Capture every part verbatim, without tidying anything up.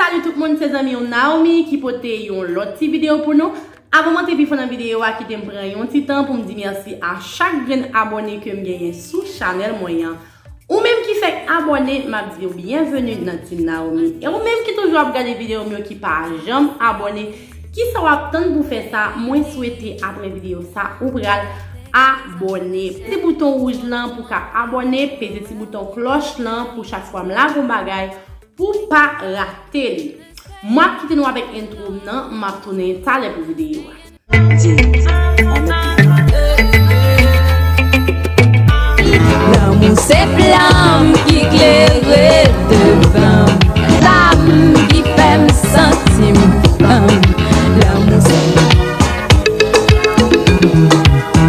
Salut tout moun, se zanmi w Naomi ki pote yon lòt ti videyo pou nou. Avan m antre pi fon nan videyo a, kite m pran yon ti tan pou m di mèsi a chak grenn abòne ke m genyen sou chanèl mwen an. Ou menm ki fèk abòne, m ap di w byenveni nan Team Naomi. E ou menm ki toujou ap gade videyo m yo ki pa janm abòne, kisa w ap tann pou fè sa? Mwen swete apre videyo sa, ou pral abòne. Peze bouton wouj lan pou ka abòne, peze ti bouton klòch lan pou chak fwa m lage yon bagay, pou pa rate li. M ap kite nou avèk entwo m nan, m ap tounen talè pou videyo a. Lanmou se flanm ki klere devan m, flanm ki fè m santi m fanm. Lanmou se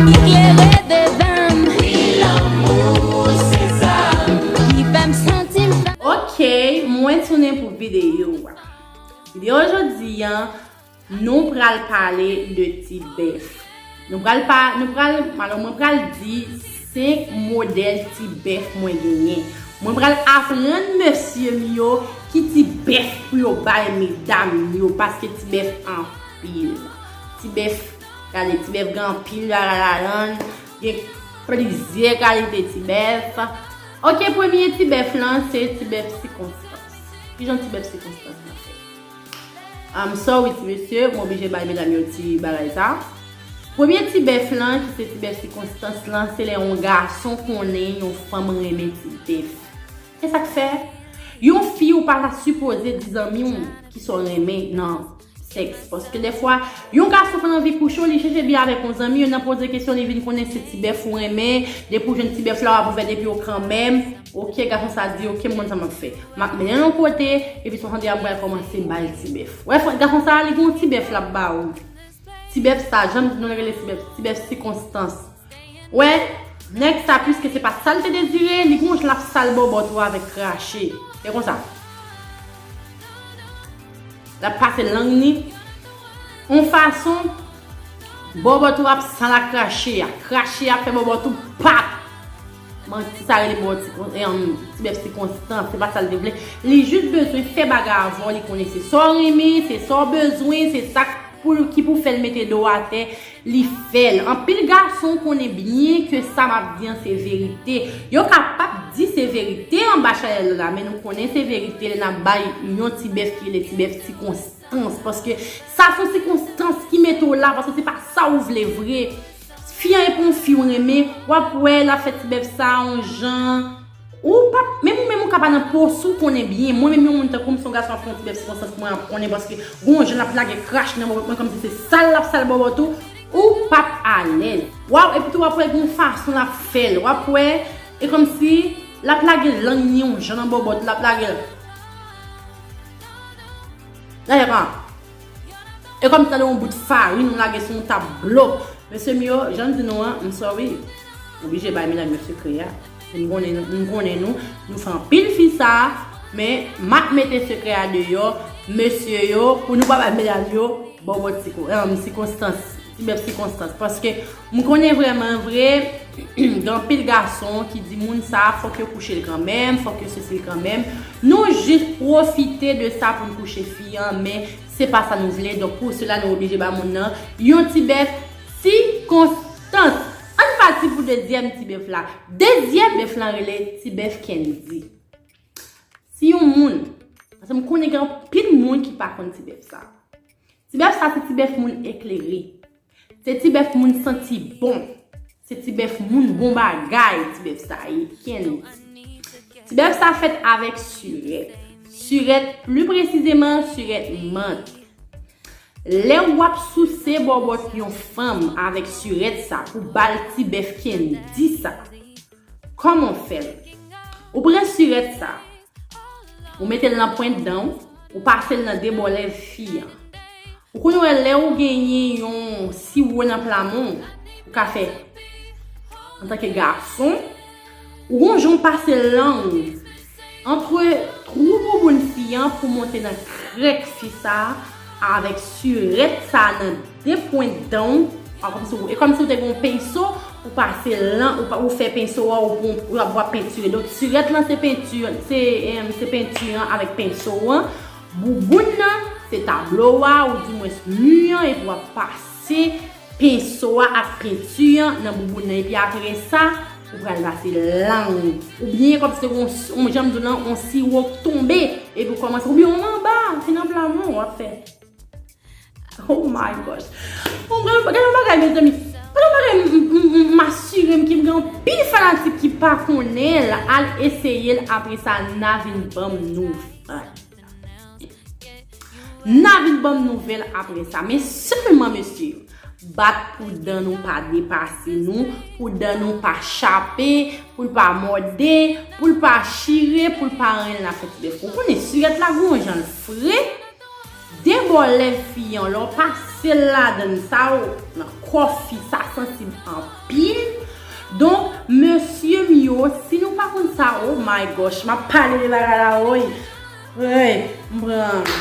ki klere devan m, wi, lanmou se sa ki fè m santi m fanm. Ok, mwen tounen pou videyo a. Videyo jodi a, nou pral pale de ti bèf. Nou pral pa, nou pral, alò mwen pral di senk modèl ti bèf mwen genyen. Mwen pral aprann mesye m yo ki ti bèf pou yo bay medam yo, paske ti bèf anpil. Ti bèf, gade, ti bèf gen anpil bagay ladan l, gen plizyè kalite ti bèf. Ok, premye ti bèf lan, se ti bèf sikonstans. Kijan ti bèf sikonstans lan fèt? I'm sorry, ti mesye, m oblije bay medam yo ti bagay sa. Premye ti bèf lan, ki se ti bèf sikonstans lan, se lè yon gason konnen yon fanm renmen ti bèf. E sa k fè, yon fi ou pa ta sipoze di zanmi w kisa w renmen nan sèks. Paske dèfwa, yon gason konn anvi kouche w, li chèche byen avèk yon zanmi, yo nan poze kesyon, li vin konnen se ti bèf ou renmen, depi w jwenn ti bèf la, w ap ouvè de pye w kanmenm. Ok, gason sa di, ok, m konn sa m ap fè. M ap mennen l yon kote, epi se yon sante a m pral kòmanse ba l ti bèf. Wè, frè, gason sa, li gen yon ti bèf l ap ba ou. Ti bèf sa, jan nou rele ti bèf, ti bèf sikonstans. Wè, nèg sa, piske se pa sa l te dezire, li gen yon jan l ap sal bòbòt ou avèk krache. Se konsa. L ap pase lang ni yon fason, bòbòt ou ap sal ak krache a. Krache a ap fè bòbòt ou pap. Manti sa rele bòbòt ti, ti bèf sikonstans, se pa sa l te vle. Li jis bezwen fè bagay avè w, li konnen se sa w renmen, se sa w bezwen, se sa k pou, ki pou fè l mete do w atè, li fè l. Anpil gason konnen byen ke sa m ap di an se verite. Yo kapab di se verite anba chanèl la, men nou konnen se verite lè n ap bay yon ti bèf ki rele ti bèf sikonstans. Paske sa se yon sikonstans ki mete w la, paske se pa sa ou vle vre. Fi an e pa yon fi w renmen, w ap wè l ap fè ti bèf sa yon jan. Ou pa, menm ou menm ou ka pa nan po si w konnen byen. Mwen menm yon moun tankou m, si yon gason ap fè yon ti bèf sikonstans, mwen ap konnen paske gon jan l ap lage krache nan bòbòt mwen kòmsi se sal l ap sal bòbòt ou, ou p ap alèz. Waw, epi tou w ap wè gon fason l ap fè l. W ap wè, e kòmsi l ap lage lang ni yon jan nan bòbòt ou, l ap lage l. Lage pa. E kòm talè yon bout farin ou lage sou yon tab blo. Mesye m yo, jan m di nou an, m sorry. M oblije bay medam yo sekrè a. M konnen, m konnen nou, nou fè anpil fi sa, men m ap mete sekrè a deyò, mesye yo, pou nou pa bay medam yo bòbòt siko, em, sikonstans, ti bèf sikonstans. Paske m konnen vrèman vre, gen anpil gason ki di moun sa, fòk yo kouche l kanmenm, fòk yo sesi l kanmenm. Nou jis pwofite de sa pou n kouche fi an, men se pa sa nou vle. Donk, pou sela, nou oblije ba moun nan yon ti bèf sikonstans. Ann pati pou dezyèm ti bèf la. Dezyèm bèf lan rele ti bèf Candy. Si yon moun, paske m konnen gen anpil moun ki pa konn ti bèf sa. Ti bèf sa se ti bèf moun eklere. Se ti bèf moun santi bon. Se ti bèf moun bon bagay, ti bèf sa ye. Candy. Ti bèf sa fèt avèk sirèt. Sirèt, pli presizeman, sirèt mant. Lè w ap souse bòbòt yon fanm avèk sirèt sa pou ba l ti bèf Candy sa, kòman w fè l? Ou pran sirèt sa, ou mete l nan pwent dan w, ou pase l nan de bò lèv fi an. Ou konn wè lè ou genyen yon siwo nan pla men w, ou ka fè antanke gason, ou gon jan w pase lang ou antre twou bouboun fi an pou monte nan krèk fi sa a avèk sirèt sa a nan de pwent dan w. A, kòmsi w, e kòmsi w te gen yon penso, ou pase lang, ou, pa- ou fè penso a, ou pran, ou ap, w ap pentire. Donk, sirèt lan se penti, se, em, se penti an avèk penso an. Bouboun nan, se tablo a, oudimwens mi an, epi w ap pase penso a ak penti an nan bouboun nan. Epi apre sa, ou pral pase lang ou. Oubyen kòmsi yon, yon, jan m di w lan, yon siwo k tonbe, epi w kòmanse, oubyen yon manba ki nan pla men w, w ap fè. Oh my gosh. Bon, gen, gen yon bagay, mezanmi. Gen yon bagay, m, m, m, m asire m ke m gen anpil fanatik ki pa konnen l. Al eseye l, apre sa, n a vin ban m nouvèl. N a vin ban m nouvèl apre sa. Men sèlman, mesye, bat pou dan nou pa depase nou, pou dan nou pa chape, pou l pa mòde, pou l pa chire, pou l pa anyen, n a fè ti bèf. Ou konnen, sirèt la, gon jan l fre. De bò lèv fi an, lè w pase l ladann sa, w nan kò fi, sa sansib anpil. Donk, mesye m yo, si nou pa konn sa, oh my gosh, m ap pale de bagay la, woy. Woy, m pran,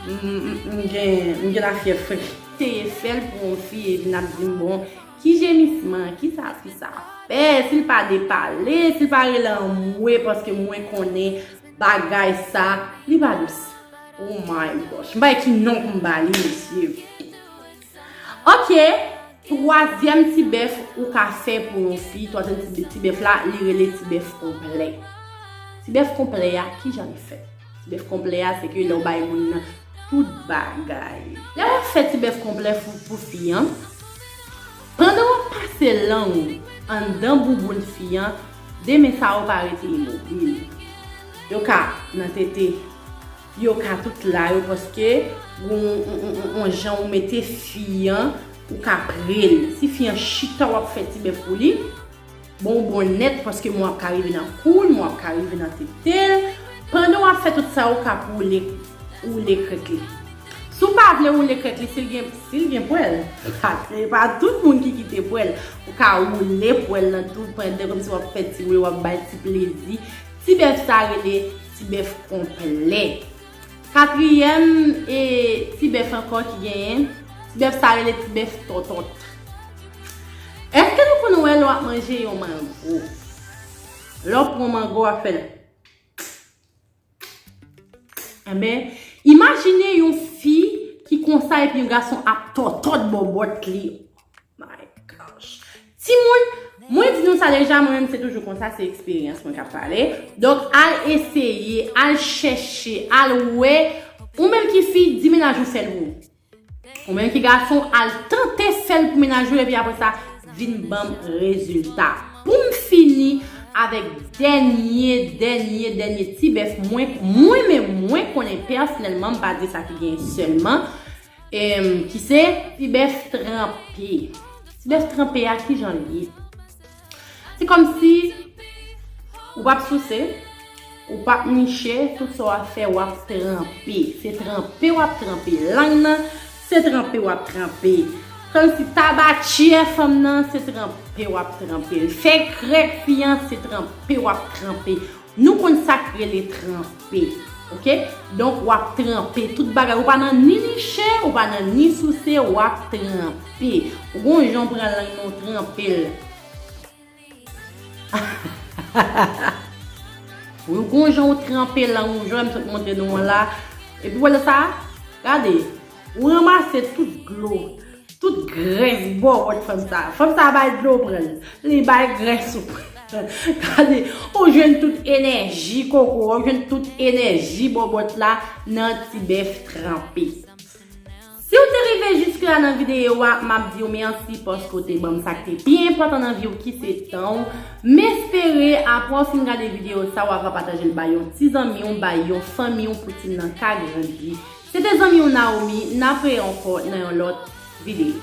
m, m, m gen, m gen lafyèv fre. Eseye fè l pou yon fi, epi n ap di m, bon, ki jemisman, ki sa, ki sa fè, si l pa depale, si l pa rele anmwe, paske mwen konnen bagay sa, li pa dous. Oh my gosh. M pa wè ki non pou m ba li, mesye. Ok. Twazyèm ti bèf ou ka fè pou yon fi, twazyèm ti, ti bèf la, li rele ti bèf konplè. Ti bèf konplè a, ki jan li fèt? Ti bèf konplè a, se ke lè w bay moun nan tout bagay. Lè w ap fè ti bèf konplè pou, pou fi an, pandan w ap pase lang ou anndan bouboun fi an, de men sa yo pa rete imobil. Yo ka nan tete, yo ka tout la, yo, paske yon, yon, yon, yon, yon jan ou mete fi an, ou ka pre l. Si fi an chita, w ap fè ti bèf pou li, bon, bon nèt, paske men w ap ka rive nan kou l, men w ap ka rive nan tete l. Pandan w ap fè tout sa, ou ka woule, woule krèk li. Si w pa vle woule krèk li, si l gen, si l gen pwèl, paske e pa tout moun ki kite pwèl. Ou ka woule pwèl nan tou, pandan kòmsi w ap fè ti woule, w ap bay ti plezi. Ti bèf sa rele ti bèf konplè. Katriyèm, e, ti bèf ankò ki genyen, ti bèf sa rele ti bèf tòtòt. Èske nou konn wè lè w ap manje yon mango? Lè w pran mango, w ap fè l. Enben, imajine yon fi ki konsa epi yon gason ap tòtòt bòbòt li. My gosh. Timoun, mwen di nou sa deja, mwen menm se toujou konsa, se eksperyans mwen k ap pale. Donk, al eseye, al chèche, al wè, ou menm ki fi, di mennaj ou fè l pou ou. Ou menm ki gason, al tante fè l pou mennaj ou, epi apre sa, vin ban m rezilta. Pou m fini avèk dènye, dènye, dènye ti bèf, mwen, mwen menm, mwen konnen pèsonèlman, m pa di sa ki genyen sèlman, em, ki se ti bèf tranpe. Ti bèf tranpe a, ki jan l ye? Se kòmsi ou p ap souse, ou p ap niche, tout sa w ap fè, w ap tranpe. Se tranpe w ap tranpe lang nan, se tranpe w ap tranpe. Kòmsi tabatchè fanm nan, se tranpe w ap tranpe l. Fè krèk fi an, se tranpe w ap tranpe. Nou konn sa k rele tranpe, oke? Donk, w ap tranpe tout bagay. Ou pa nan ni niche, ou pa nan ni souse, w ap tranpe. Ou gon jan w pran lang nan, w tranpe l. Ou gon jan w tranpe lang ou, jan m sot montre nou an la. Epi, wè sa, gade, ou ranmase tout dlo. Tout grès bòbòt fanm sa. Fanm sa bay dlo pran l. Li bay grès ou pran l. Gade, ou jwenn tout enèji koko, ou jwenn tout enèji bòbòt la nan ti bèf tranpe. Si w te rive jiske la nan videyo a, m ap di w mèsi paske w te ban m sa k te pi enpòtan nan vi w ki se tan w. M espere apre w fin gade videyo sa, w ava pataje l bay yon ti zanmi w, bay yon fanmi w pou timoun nan ka grandi. Se te zanmi w Naomi, n ap wè ankò nan yon lòt videyo.